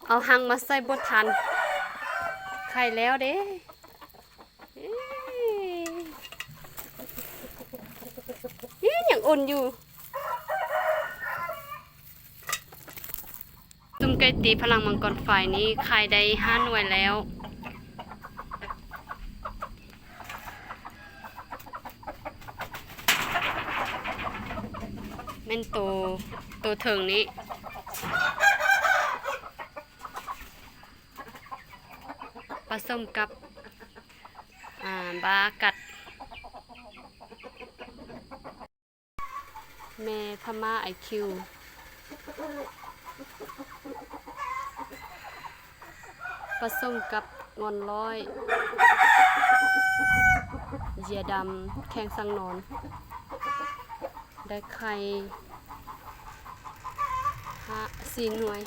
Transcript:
ເອົາຮັງມາໃສ່ບໍ່ທັນ ໄຂ່ແລ້ວເດ້. ເອີ ເອີ ຍັງອຸ່ນຢູ່. ຊຸມໄກ່ຕີພະລັງມັງກອນໄຟນີ້ ໄຂ່ໄດ້ຫ້າໜ່ວຍແລ້ວ. ແມ່ນໂຕ ໂຕເທິງນີ້ ປະສົມກັບ ອ່າ ບາກັດ. ແມ່ພະມ້າໄອຄິວ ປະສົມກັບງ່ອນລອຍ ເຢຍດຳ ແຂ້ງສັງນອນ ໄດ້ໄຂ່ຫ້າ ສີ່ໜ່ວຍ.